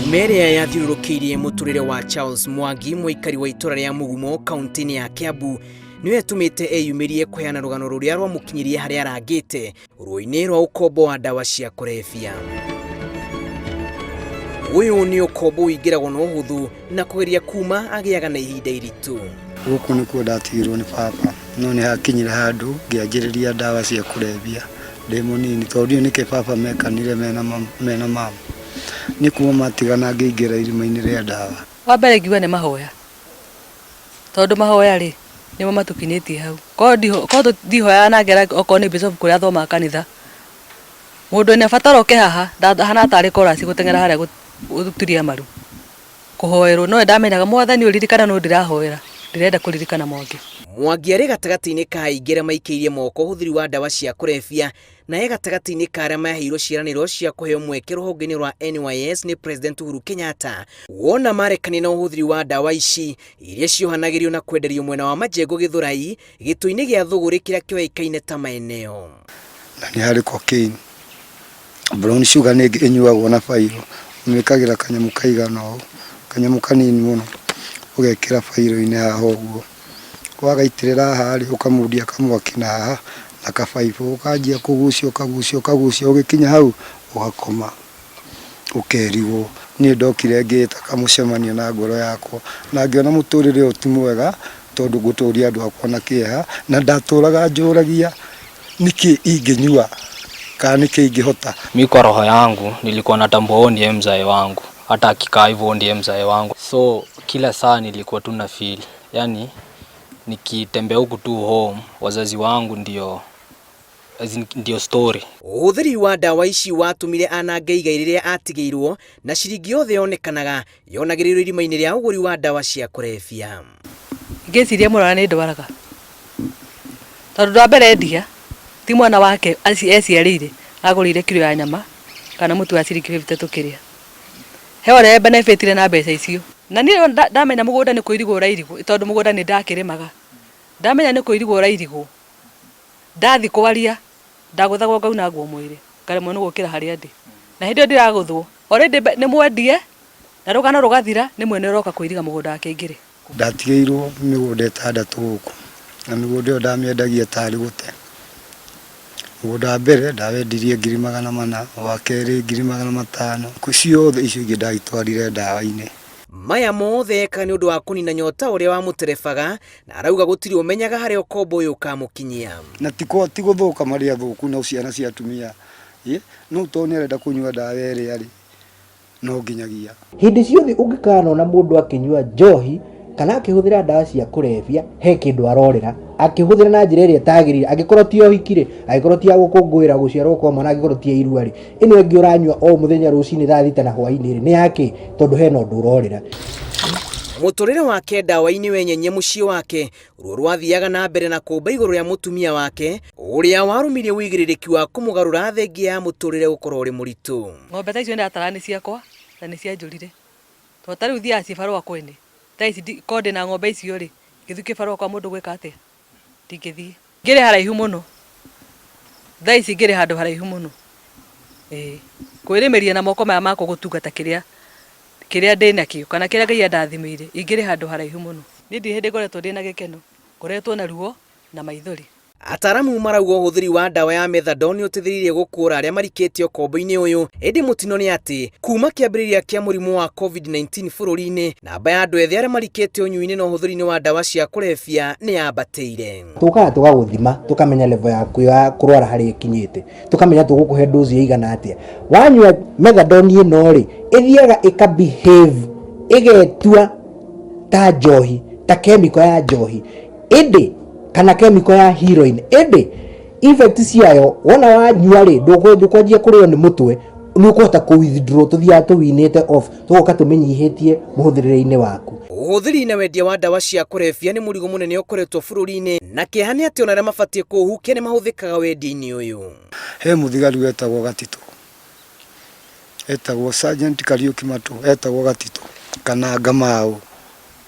Nduma ĩrĩa yathiũrũrũkĩirie mũtũrĩre wa Charles Mwangi, mũikari wa itũra rĩa Mũgumo, kaunti-inĩ ya Kiambu, nĩyo ĩtũmĩte eyumĩrie kũheana rũgano rũrĩa rwamũkinyirie harĩa arangĩte ruo-inĩ rwa ũkombo wa ndawa cia kũrebia. Ũyũ nĩ ũkombo ũingĩragwo na ũhũthũ na kũgeria kuma agĩaga na ihinda iritũ. Gũkũ nĩkuo ndatigirwo nĩ baba, no nĩ hakinyire handũ ngĩanjĩrĩria ndawa cia kũrebia ndĩ mũnini tondũ ndiũĩ nĩkĩ baba mekanire mena mama. Niĩ kuma matigana ngĩingĩra irima-inĩ rĩa ndawa. Wa mbere ingiuga nĩ mahoya, tondũ mahoya rĩ, nĩmo matũkinyĩtie hau. Korwo ndihoyaga na ngera okorwo nĩ bishop kũrĩa athomaga kanitha, mũndũ wĩna bata oke haha ndahana tarĩ chorus gũteng'era harĩa gũturia maru kũhoerwo. No nĩndamenyaga Mwathani ũyũ ririkana nũ ndĩrahoera, ndĩrenda kũririkana Mwangi. Mwangi arĩ gatagatĩ-inĩ ka aingĩ arĩa maikĩirie moko ũhũthĩri wa ndawa cia kũrebia na e gatagatĩ-inĩ ka arĩa maheirwo ciĩranĩro cia kũheo mweke rũhonge-inĩ rwa NYS nĩ President Uhuru Kenyatta wona marekania na ũhũthĩri wa ndawa ici iria ciohanagĩrio na kwenderio mwena wa Majengo Gĩthũrai gĩtũ-inĩ gĩa Thũgũrĩ kĩrĩa kĩoĩkaine ta maeneo. Na nĩ harĩ cocaine. Brown sugar nĩ ĩngĩ ĩnyuagwo na bairũ, ũmĩkagĩra kanyamũ kaigana ũũ, kanyamũ kanini mũno, ũgekĩra bairũ-inĩ haha ũguo. Wagaitĩrĩra haha rĩ, ũkamundia kamwaki na haha na kabaibũ, ũkanjia kũgucia ũkagucia ũkagucia, ũgĩkinya hau ũgakoma ũkerigwo. Niĩ ndokire ngĩĩta kamũcemanio na ngoro yakwa, na ngĩona mũtũrĩre ũyũ ti mwega tondũ ngũtũria andũ akwa na kĩeha, na ndatũraga njũragia nĩkĩ ingĩnyua kana nĩkĩ ingĩhota. Mi kwa roho yangu nilikuwa natambua huo ndiye mzae wangu, hata akikaa hivyo ndiye mzae wangu, so kila saa nilikuwa tu na feel yani nikitembea huku tu home wazazi wangu ndio as in, ndio story. Ũhũthĩri wa ndawa ici watũmire anange igai rĩrĩa atigĩirwo na ciringi yothe yonekanaga yonagĩrĩrwo irima-inĩ rĩa ũgũri wa ndawa cia kũrebia. Ngĩciria mũno na nĩ ndwaraga, tondũ ũndũ wa mbere endia ti mwana wake eciarĩire agũrĩire kiro ya nyama kana mũtu wa ciringi 50 tũkĩrĩa. He ũrĩa benefitire na mbeca icio. Na niĩ ndamenya mũgũnda nĩ kũirigwo ũrairigwo tondũ mũgũnda nĩ ndakĩrĩmaga. Ndamenya nĩ kũirigwo ũrairigwo, ndathiĩ kwaria ndagũthagwo ngaunangwo mwĩrĩ ngaremwo nĩ gũkĩra harĩa ndĩ. Na hĩndĩ ĩyo ndĩragũthwo already nĩ mwendie na rũgano rũgathira nĩ mwene ũroka kũiriga mũgũnda wake aingĩre. Ndatigĩirwo mĩgũnda ĩtandatũ gũkũ, na mĩgũnda ĩyo ndamĩendagia tarĩ gũte. Mũgũnda wa mbere ndawendirie 400,000, wa kerĩ 500,000, ciothe icio ingĩ ndagĩtwarire ndawa-inĩ. Maya mothe ekaga nĩ ũndũ wa kũnina nyota ũrĩa wamũterebaga na arauga gũtirĩ ũmenyaga harĩa ũkombo ũyũ ũkamũkinyia. Na ti gũthũka marĩ athũku no ciana cia atumia, no tondũ nĩ arenda kũnyua ndawa ĩrĩa rĩ, no nginyagia. Hĩndĩ ciothe ũngĩkanona mũndũ akĩnyua njohi kana akĩhũthĩra ndawa cia kũrebia, he kĩndũ arorĩra akĩhũthĩra na njĩra ĩrĩa ĩtagĩrĩire. Angĩkorwo ti ũhiki rĩ, angĩkorwo ti ya gũkũngũĩra gũciarwo kwa mwana, angĩkorwo ti ya irua rĩ, ĩno ĩngĩ ũranyua o mũthenya rũcinĩ thaa 6 na hwainĩ rĩ, nĩ yakĩ? Tondũ hena ũndũ ũrorĩra. Mũtũrĩre wake ndawa-inĩ wenyenyia mũciĩ wake, ruo rwathiaga na mbere na kũmba igũrũ rĩa mũtumia wake ũrĩa warũmirie ũigĩrĩrĩki wa kũmũgarũra thengia ya mũtũrĩre gũkorwo ũrĩ mũritũ. Ng'ombe ta icio nĩndatara nĩ ciakwa na nĩ cianjũrire. Tondũ ta rĩu thiaga cibarũa kwene, thaa ici korwo ndĩna ng'ombe icio rĩ, ingĩthiĩ kĩbarũa kwa mũndũ gwĩka atĩa? Ndingĩthiĩ. Ngĩrĩ haraihu mũno, thaa ici ngĩrĩ handũ haraihu mũno. Ĩĩ, kwĩrĩmĩria na moko maya makwa gũtungata kĩrĩa kĩrĩa ndĩnakĩo kana kĩrĩa Ngai andathimĩire, ingĩrĩ handũ haraihu mũno. Niĩ ndirĩ hĩndĩ ngoretwo ndĩna gĩkeno, ngoretwo na ruo na maithori. Ataramu marauga ũhũthĩri wa ndawa ya methadone nĩ ũteithĩrĩirie gũkũũra arĩa marikĩte ũkombo-inĩ ũyũ, ĩndĩ mũtino nĩ atĩ kuma kĩambĩrĩria kĩa mũrimũ wa COVID-19 bũrũri-inĩ, namba ya andũ ethĩ arĩa marikĩte ũnyui-inĩ na ũhũthĩri-inĩ wa ndawa cia kũrebia nĩ yambatĩire. Tũkaga tũgagũthima tũkamenya level yaku ya kũrwara harĩa ĩkinyĩte, tũkamenya tũgũkũhe dose ĩigana atĩa. Wanyua methadone ĩno rĩ, ĩthiaga ĩka behave, ĩgetua ta njohi, ta chemical ya njohi, ĩndĩ kana chemical ya heroin, ĩndĩ effect ciayo wona wanyua rĩ, ndũkwanjia kũrĩo nĩ mũtwe, nĩ ũkũhota kũ withdraw, tũthiaga tũwinĩte off, tũgoka tũmĩnyihĩtie mũhũthĩrĩre-inĩ waku. Ũhũthĩri na wendia wa ndawa cia kũrebia nĩ mũrigo mũnene ũkoretwo bũrũri-inĩ, na kĩeha nĩ atĩ ona arĩa mabatiĩ kũũhukia nĩ mahũthĩkaga wendia-inĩ ũyũ. He mũthigari wetagwo Gatitũ, etagwo Sergeant Kariũki Matũ, etagwo Gatitũ kana Ngamau.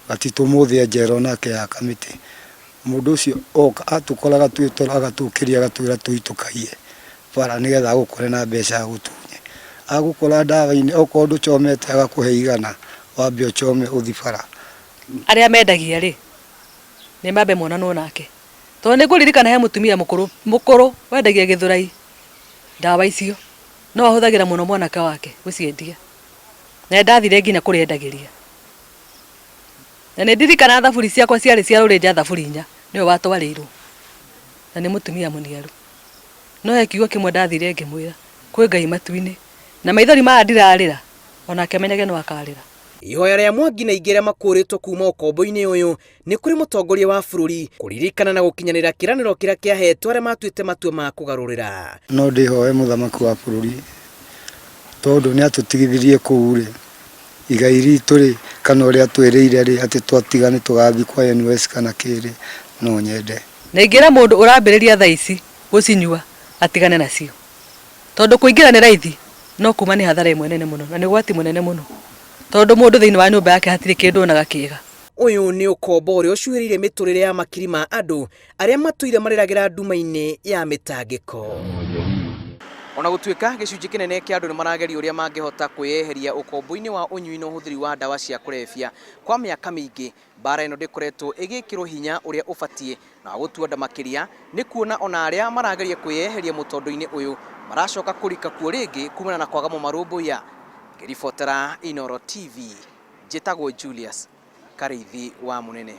Gatitũ ũmũthĩ e njera onake ya Kamĩtĩ. Mũndũ ũcio oka atũkoraga twĩ toro agatũkĩria agatwĩra tũi tũkaiye bara nĩgetha agũkore na mbeca agũtunye. Agũkora ndawa-inĩ okorwo ndũchomete agakũhe 100 wambe ũchome ũthi bara. Arĩa mendagia rĩ, nĩ mambe monanwo nake. Tondũ nĩ ngũririkana he mũtumia mũkũrũ, mũkũrũ wendagia Gĩthũrai ndawa icio, no ahũthagĩra mũno mwanake wake gũciendia. Na nĩ ndathire nginya kũrĩa endagĩria. Na nĩ ndirikanaga thaburi ciakwa ciarĩ cia rũrĩnja thaburi inya, nĩwe watwarĩirwo. Na nĩ mũtumia mũniaru. No he kiugo kĩmwe ndathire ngĩmwĩra, kwĩ Ngai matu-inĩ. Na maithori maya ndirarĩra, onake amenyage no akarĩra. Ihoya rĩa Mwangi na aingĩ arĩa makũrĩtwo kuma ũkombo-inĩ ũyũ nĩ kũrĩ mũtongoria wa bũrũri kũririkana na gũkinyanĩra kĩranĩro kĩrĩa kĩahetwo arĩa matuĩte matua ma kũgarũrĩra. No ndĩhoe mũthamaki wa bũrũri tondũ nĩ atũtigithirie kũu rĩ, igai ritũ rĩ, kana ũrĩa atwĩrĩire rĩ, atĩ twatiga nĩ tũgathiĩ kwa NYS kana kĩ rĩ, no nyende. Na ingĩra mũndũ ũrambĩrĩria thaa ici gũcinyua atigane nacio. Tondũ kũingĩra nĩ raithi no kuma nĩ hathara ĩmwe nene mũno na nĩ ũgwati mũnene mũno. Tondũ mũndũ thĩinĩ wa nyũmba yake hatirĩ kĩndũ onaga kĩega. Ũyũ nĩ ũkombo ũrĩa ũcuhĩrĩire mĩtũrĩre ya makiri ma andũ arĩa matũire marĩragĩra nduma-inĩ ya mĩtangĩko. Ona gũtuĩka gĩcunjĩ kĩnene kĩa andũ nĩ marageria ũrĩa mangĩhota kwĩyeheria ũkombo-inĩ wa ũnyui na ũhũthĩri wa ndawa cia kũrebia, kwa mĩaka mĩingĩ Mbaara ĩno ndĩkoretwo ĩgĩkĩrwo hinya ũrĩa ũbatiĩ na wa gũtua nda makĩria nĩ kuona ona arĩa marageria kwĩyeheria mũtondo-inĩ ũyũ maracoka kũrika kuo rĩngĩ kumana na kwaga mũmarũmbũiya. Ngĩribotera Inooro TV, njĩtagwo Julius Karĩithi wa Mũnene.